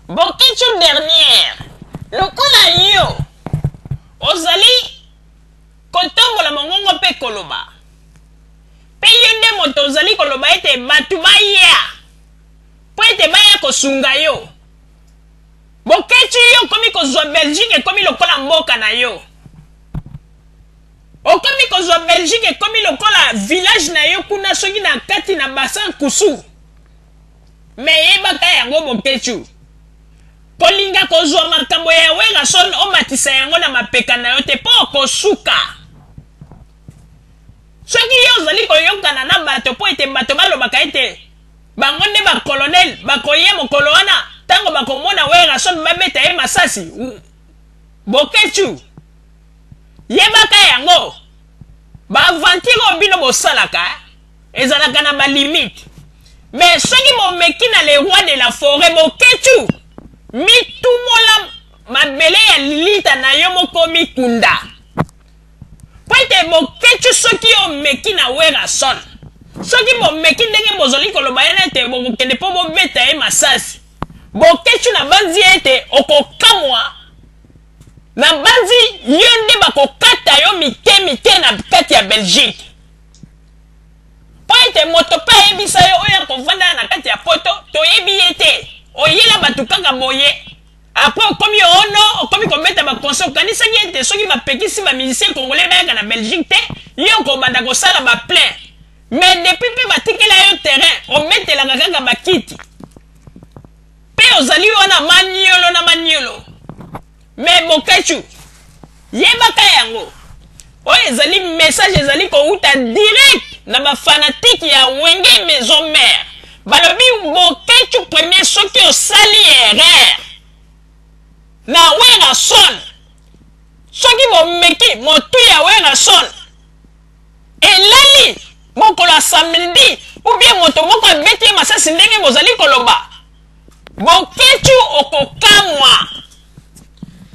Boketshu dernière lokola yo ozali kotombola mongongo mpe koloba mpe yo nde moto ozali koloba ete bato baya mpo ete baya kosunga yo. Boketshu yo okomi kozwa Belgique ekomi lokola mboka na yo. Okomi kozwa Belgique ekomi lokola village na yo kuna soki na kati na bassin kusu. Mais yebaka yango Boketshu. Kolinga kozwa makambo ya Werrason omatisa yango na mapeka na yo te mpo okosuka. Soki yo ozali koyokana na bato mpo ete bato balobaka ete bango nde ba colonel bakoya mokolo wana ntango bakomona Werrason babeta ye masasi, Boketshu yebaka yango ba aventure oyo bino bosalaka ezalaka na ba limite mais soki bomeki na le roi de la foret Boketshu mitumola mabele ya lilita na yo moko mikunda po ete Boketshu soki omeki na Werrason soki bomeki ndenge bozali koloba ye na ete bokokende mpo bobeta ye masasi Boketshu nabanzi ete okokamwa. Nabanzi yo nde bakokata yo mike mike na kati ya Belgique. Mpo ete moto mpe ayebisa yo oyo akovanda na kati ya poto, toyebi ye te. Oyela bato kaka boye. Après okomi ono, okomi kobeta ba concert, okanisaki ete soki bapekisi ba musiciens congolais bayaka na Belgique te, yo okobanda kosala ba plein. Mais depuis mpe batikela yo terrain, obetelaka kaka ba kiti. Pe ozali wana maniolo na maniolo. Mais Boketshu, yebaka yango. Oyo ezali message ezali kowuta direct na ba fanatiques ya Wenge Maison Mère. Balobi Boketshu premier soki osali erreur na Werrason, soki bomeki motu ya Werrason elali mokolo ya samedi ou bien moto moko abeti ye masasi ndenge bozali koloba, Boketshu okokamwa.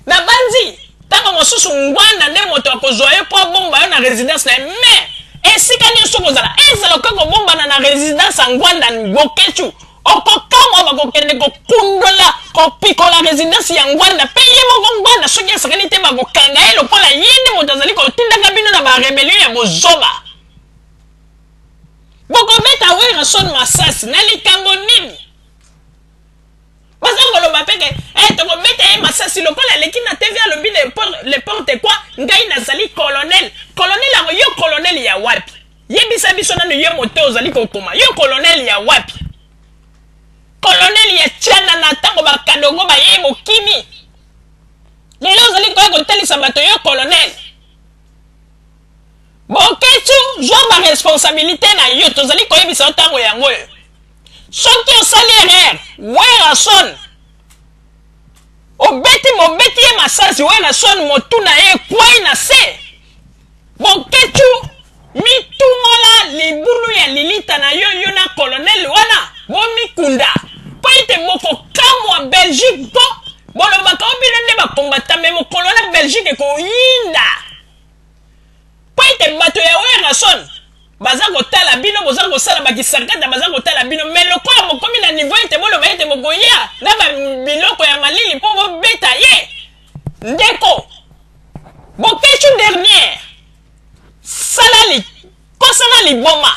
Nabanzi tango mosusu Ngwanda nde moto akozwa yo mpo abomba yo na residence na ye mais esika nionso okozala ezala okoki kobombana na residence ya Ngwanda Boketshu Okokamwa bakokende kokundola, kopikola residence ya Ngwanda pe ye moko Ngwanda soki asakani te bakokanga ye lokola ye nde moto azali kotindaka bino na ba rebellion ya bozoba. Bokobeta Werrason masasi na likambo nini? Baza koloba pe ke eh, tokobeta ye masasi lokola aleki na TV alobi n'importe quoi, ngai nazali colonel. Colonel yango yo colonel ya wapi? Yebisa biso nanu yo moto ozali kokoma yo colonel ya wapi? Colonel ya Tshiana na tango ba Kadongo bayei bokimi. Lelo ozali koya kotalisa bato yo colonel. Boketshu zwa ba responsabilite na yo tozali koyebisa yo tango yango oyo. Soki osali erreur Werrason obeti bobeti ye masasi Werrason motu na ye ekwei na se. Boketshu mitumola libulu ya lilita na yo yo na colonel wana bomikunda po ete bokokamwa Belgique po bolobaka o bino nde ba combattant mais mokolo wana Belgique ekoyinda po ete bato ya Werrason baza kotala bino boza kosala ba kisakata baza kotala bino mais lokola bokomi na niveau ete boloba ete bokoya na ba biloko ya malili po bobeta ye Ndeko Boketshu dernière sala li kosana liboma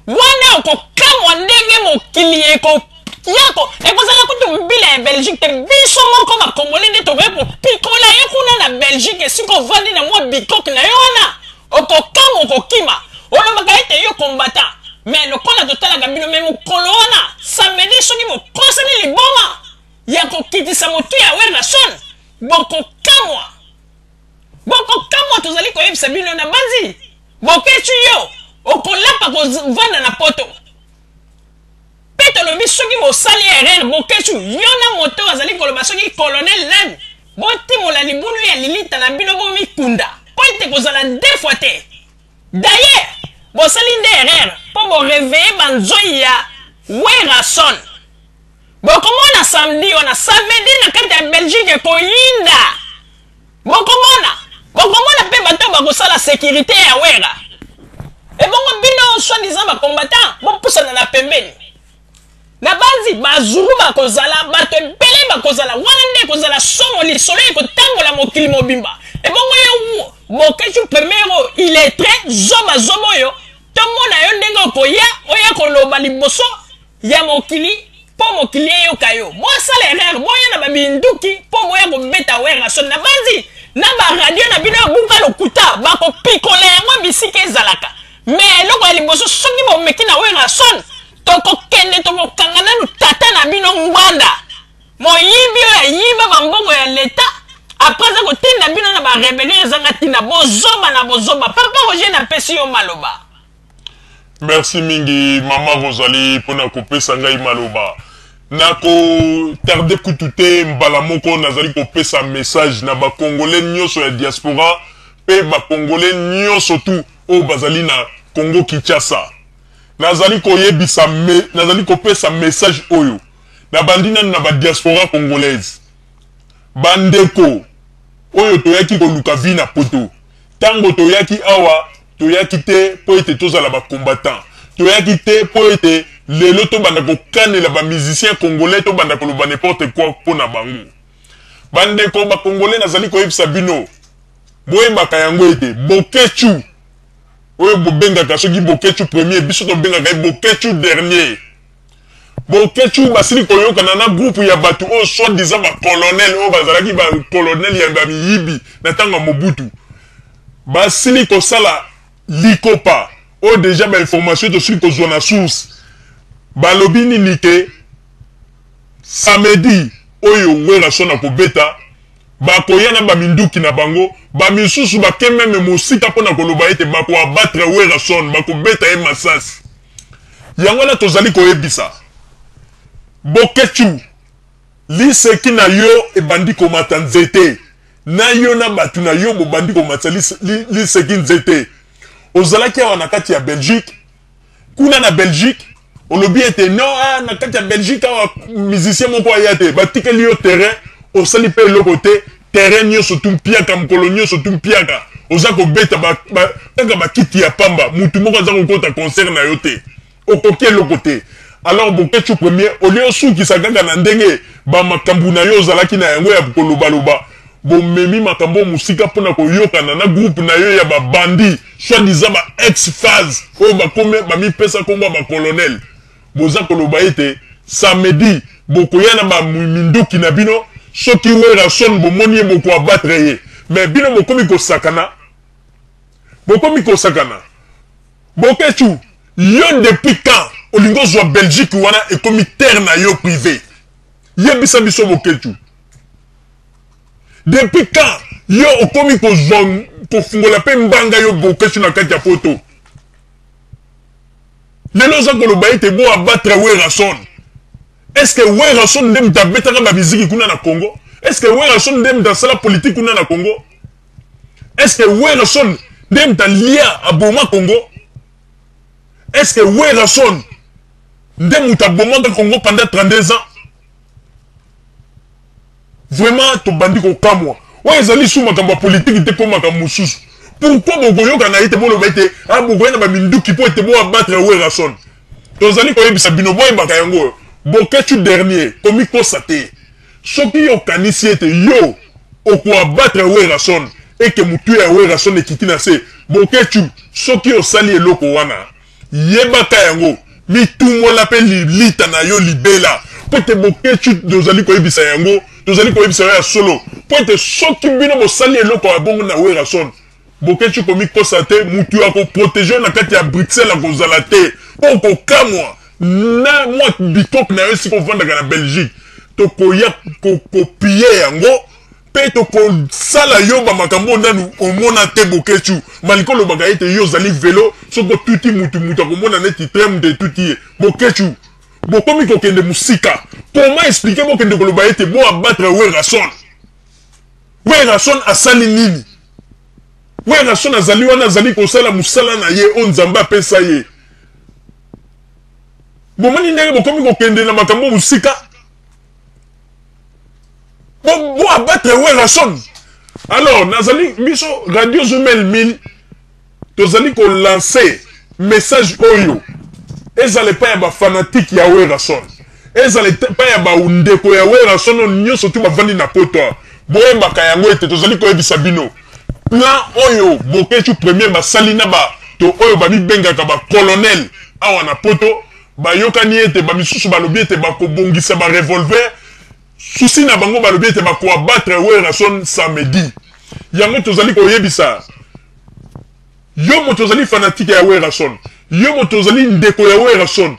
wana okokamwa ndenge mokili eko yako ekozala kutu mbila ya Belgique te biso moko ba congolais nde tokoki kopikola ye kuna na Belgique esika ovandi na mwa bikoki na yo wana okokamwa okokima olobaka ete yo combattant mais lokola totalaka bino mais mokolo wana samedi soki bokosani liboma ya kokitisa motu ya Werrason bokokamwa bokokamwa tozali koyebisa bino na banzi Boketshu yo okolapa kovanda na poto pe tolobi soki bosali erreur Boketshu yo na moto azali koloba soki colonel nani botimola libulu ya lilita na bino bomikunda po ete kozala deux fois te d'ailleurs bosali nde erreur po bo reveiller ba nzoyi ya Werrason Bokomona samedi wana, samedi na kati ya Belgique ekoyinda. Bokomona, bokomona pe bato bakosala securite ya Werra. Ebongo bino soi-disant ba combattants, bopusana na pembeni. Nabanzi ba Zulu bakozala, bato ebele bakozala. Wana nde ekozala somo, lisolo ekotambola mokili mobimba. Ebongo yo Boketshu premier oyo illettré, zoba zoba oyo, tomona yo ndenge okoya oya koloba liboso ya mokili mpo mokili eyoka yo. Bosala erreur, boya na ba minduki mpo boya kobeta Werrason. Nabanzi na ba radio na bino ya buka lokuta bakopikola yango bisika ezalaka. Mais eloko ya liboso soki bomeki na Werrason, Tokokende tokokanga nanu tata na bino Ngbanda moyibi oyo ayiba ba mbongo ya l'etat après aza kotinda bino na ba rebellion ezanga tina bozoba na bozoba papa Roger napesi yo maloba. Merci mingi mama Rosalie pona kopesa ngai maloba. Nako tarde kutu te mbala moko nazali kopesa message na ba congolais nioso ya diaspora pe ba congolais nioso tout oyo bazali na Congo Kinshasa. Nazali koyebisa me, nazali kopesa message oyo. Nabandi nanu na ba diaspora congolaise. Ba ndeko oyo toyaki koluka vie na poto. Tango toyaki awa, toyaki te po ete tozala ba combattants. Toyaki te po ete lelo tobanda kokanela ba musiciens congolais, tobanda koloba n'importe quoi po na bango. Ba ndeko ba congolais nazali koyebisa bino, boyebaka yango ete Boketshu, Oyo bobengaka soki Boketshu premier, biso tobengaka ye Boketshu dernier. Boketshu basili koyokana na groupe ya bato oyo soit disant ba colonel oyo bazalaki ba colonel ya ba miyibi na tango ya Mobutu. Basili kosala likopa oyo dejà ba information tosili kozwa na source. Balobi nini ke samedi oyo Werrason akobeta Bakoya na ba minduki na bango, ba misusu bake meme mosika mpo na koloba ete bako abattre Werrason, bakobeta ye masasi. Yango wana tozali koyebisa Boketshu, liseki na yo ebandi komata nzete, na yo na batu na yo bobandi komatisa liseki nzete. Ozalaki awa na kati ya Belgique, kuna na Belgique olobi ete non ah, na kati ya Belgique awa musicien moko aya te, batikeli yo terrain, osali pe eloko te, terrain nyonso tu mpiaka, mokolo nyonso tu mpiaka, oza kobeta ba, ba, kaka bakiti ya pamba, mutu moko aza kokota concert na yo te, okoki eloko te. Alors Boketshu premier, au lieu osukisa kaka na ndenge ba makambu na yo ozalaki na yango ya kolobaloba, bomemi makambo mosika mpona koyokana na groupe na yo ya ba bandits soit disant ba ex phase oyo bakomi bamipesa kombo ya ba colonel, boza koloba ete samedi bokoya na ba minduki na bino, soki Werrason bomoni ye boko abattre ye, mais bino bokomi kosakana, bokomi kosakana. Boketshu yo depuis quand olingi ozua Belgique wana ekomi terre na yo prive? Yebisa biso Boketshu. Depuis quand yo okomi kozua kofungola pe mbanga yo Boketshu na kati ya poto? Lelo oza koloba ete bo abattre Werrason. Est-ce que Werrason nde moto abetaka ba miziki kuna na Congo? Est-ce que Werrason nde moto asala politique kuna na Congo? Est-ce que Werrason nde moto alia aboma Congo? Est-ce que Werrason nde moto abomaka Congo pendant 32 ans? Vraiment tobandi kokamwa. Oyo ezali su makambo ya politiki te mpo makambo mosusu. Pourquoi bokoyoka na ye te boloba ete ah bokoya na ba minduki mpo ete bo abattre Werrason? Tozali koyebisa bino boyebaka yango Boketshu dernier komikosa te. Soki yo okanisi ete yo oko abattre Werrason et que mutu ya Werrason ekiti na se, Boketshu soki osali eloko wana Yebaka yango, mitumola pe lilita na yo libela, mpo ete Boketshu tozali koyebisa yango, tozali koyebisa yo ya solo, mpo ete soki bino bosali eloko ya bongo na Werrason, Boketshu komikosa te, mutu ya ko proteger yo na kati ya Bruxelles akozala te, mpo okokamwa na mwa bicoque na yo esika ofandaka na Belgique, tokoya ko ko piller yango. Pe tokosala yo ba makambo oyo nanu omona te Boketshu. Malika olobaka ete yo ozali velo soki otuti mutu mutu akomona neti train mutu etuti ye. Boketshu bokomi kokende musika comment expliquer bokende koloba ete bo abattre Werrason? Werrason asali nini? Werrason azali wana azali kosala musala na ye oyo Nzambe apesa ye. Bomoni ndenge bokomi kokende na makambo musika? Bo, bo abattre Werrason. Alors, nazali biso Radio Zumel 1000 tozali ko lancer message oyo ezala epai ya ba fanatique ya Werrason. Ezala epai ya ba ndeko ya Werrason oyo nionso tout bavandi na poto awa, boyebaka yango ete tozali koyebisa bino plan oyo Boketshu premier basali na bato oyo bamibengaka ba colonel awa na poto, bayokani ete ba misusu balobi ete bakobongisa ba revolver, souci na bango balobi ete bako abattre Werrason samedi. Yango tozali koyebisa Yo moto ozali fanatique ya Werrason, yo moto ozali ndeko ya Werrason,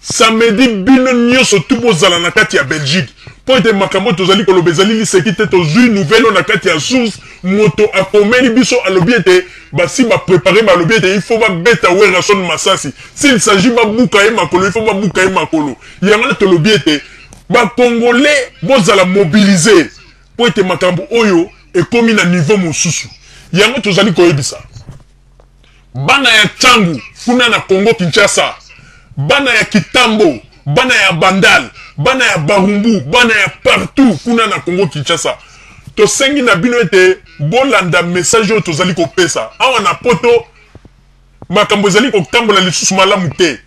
samedi bino nioso tout bozala na kati ya Belgique po ete makambo oyo tozali koloba ezali liseki te, tozui nouvelle oyo na kati ya source, moto akomeli biso alobi ete basi ba preparer, balobi ete il faut babeta Werrason masasi, s'il s'agit babuka ye makolo, il faut babuka ye makolo. Yango wana tolobi ete ba Congolais bozala mobiliser mpo ete makambo oyo ekomi na niveau mosusu. Yango tozali koyebisa bana ya Tshangu kuna na Congo Kinshasa, bana ya Kitambo, bana ya Bandal, bana ya Barumbu, bana ya partout kuna na Congo Kinshasa, tosengi na bino ete bolanda message oyo tozali kopesa awa na poto. Makambo ezali kotambola lisusu malamu te.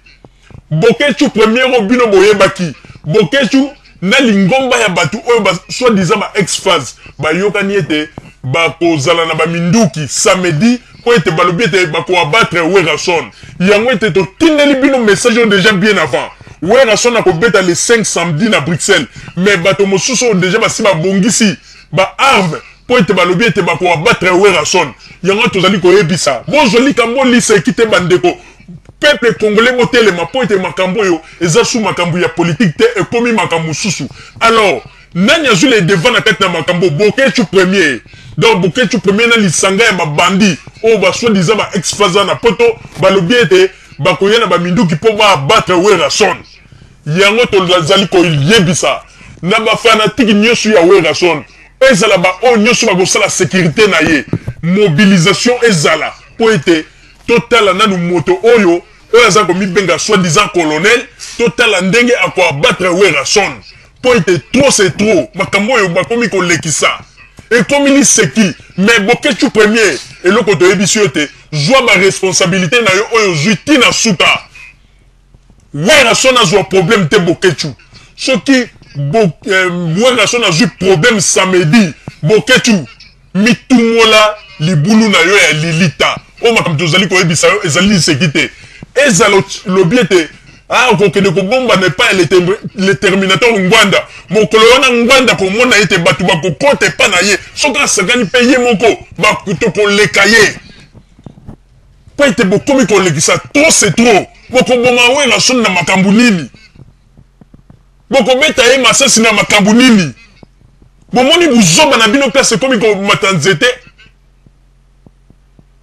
Boketshu premier oyo bino boyebaki, Boketshu na lingomba ya batu oyo ba soit disant ba ex faz bayokani ete bakozala na ba minduki samedi mpo ete balobi ete bako abattre Werrason. Yango ete totindeli bino message oyo dejà bien avant. Werrason akobeta le 5 samedi na Bruxelles mais bato mosusu oyo dejà basi babongisi ba armes mpo ete balobi ete bako abattre Werrason. Yango wana tozali koyebisa, bozwa likambo liseki te bandeko, peuple congolais botelema mpo ete makambo oyo eza su makambo ya politique te, ekomi makambo mosusu. Alors nani azwi le devant na kati na makambo? Boketshu premier. Donc Boketshu premier na lisanga ya ba bandits oyo ba soit disant ba ex faza na poto balobi ete bakoya na ba minduki mpo ba abattre Werrason. Yango tozali koyebisa na ba fanatiques nioso ya Werrason, ezala ba oyo nioso bakosala securite na ye, mobilisation ezala po ete totala nanu moto oyo, oyo aza komibenga soit disant colonel, totala ndenge ako abattre Werrason po ete trop c'est trop, makambo oyo bakomi kolekisa ekomi liseki. Mais Boketshu premier, eloko toyebisi yo ete zua ba responsabilites na yo oyo ozui ti na suka. Werrason azua problème te Boketshu soki bo, eh, Werrason azui problème samedi Boketshu mitumola libulu na yo ya lilita oyo makambo tozali koyebisa yo ezali liseki te ezala lobi ete ah, okokende kobombana epai ya le terminator Ngwanda mokolo wana Ngwanda komona ete bato bakokota epai na ye soki asakani mpe ye moko bakuto koleka ye Mpo ete bokomi kolekisa trop c'est trop. Bokoboma Werrason na makambo nini? Bokobeta ye masasi na makambo nini? Bomoni buzoba na bino place ekomi komata nzete?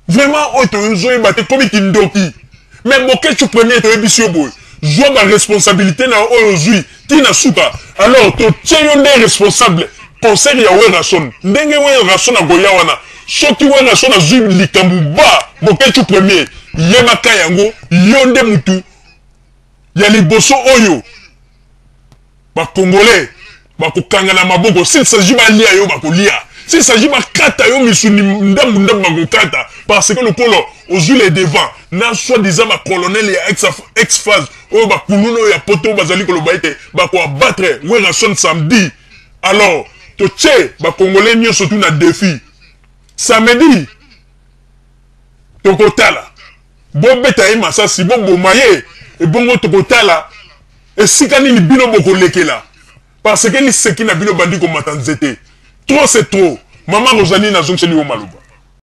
Vraiment oyo tozoyeba te ekomi kindoki. Mais Boketshu premier toyebisi yo boye, zwa ba responsabilite na yo oyo ozwi ti na suka. Alors totie yo nde responsable concert ya Werrason. Ndenge Werrason akoya wana, soki Werrason azwi likambo ba Boketshu premier, yebaka yango yo nde mutu ya liboso oyo Ba congolais bakokanga na maboko s'il s'agit balia yo bakolia s'il s'agit bakata yo misuni ndambu ndambu bakokata parce que lokola ozui les devants na soit disant ba colonel ya ex, ex phase oyo bakuluna oyo ya poto bazali koloba ete bako abattre Werrason samedi alors totie ba congolais nyonso tu na défi samedi tokotala bobeta ye masasi boboma ye ebongo tokotala Esika nini bino bokolekela parce que liseki na bino ebandi komata nzete. Trop c'est trop. Maman Rosalie nazongiseli yo maloba.